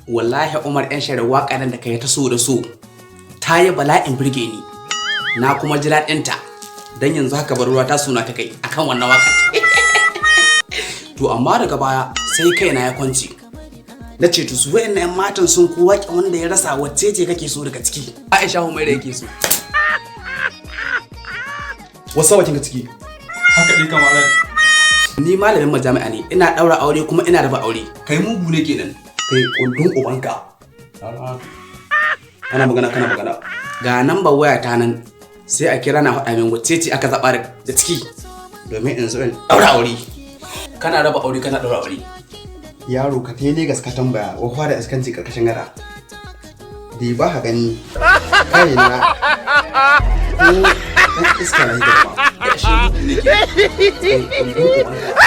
Wallahi Umar yan shari'a, waƙa nan da kai ta so da so ta yi bala'in birge ni, na kuma ji daɗinta. Don yanzu haka ruwa ta suna ta kai akan wannan waƙar. To amma daga baya sai kaina ya kwanci, na ce to su wa'annan 'yan matan sun ko waƙe wanda ya rasa wacce ce kake so daga ciki. Aisha Humaira yake so. Wasu bakin ka ciki. Haka ɗin kamar. Ni malamin majami'a ne, ina ɗaura aure kuma ina raba aure. Kai mugu ne kenan. Kai kundin ubanka. Ana magana kana magana. Ga nambar waya ta nan, sai a kira na faɗa min wacce ce aka zaɓa da ciki domin in zo in ɗaura aure. Kana raba aure, kana ɗaura aure. Yaro, ka tai Legas ka tambaya wa fara iskanci karkashin gada. Da ba ka gani kai na ko dan iska na hidima. Ya shi mugu ne kenan. Kai kundin ubanka.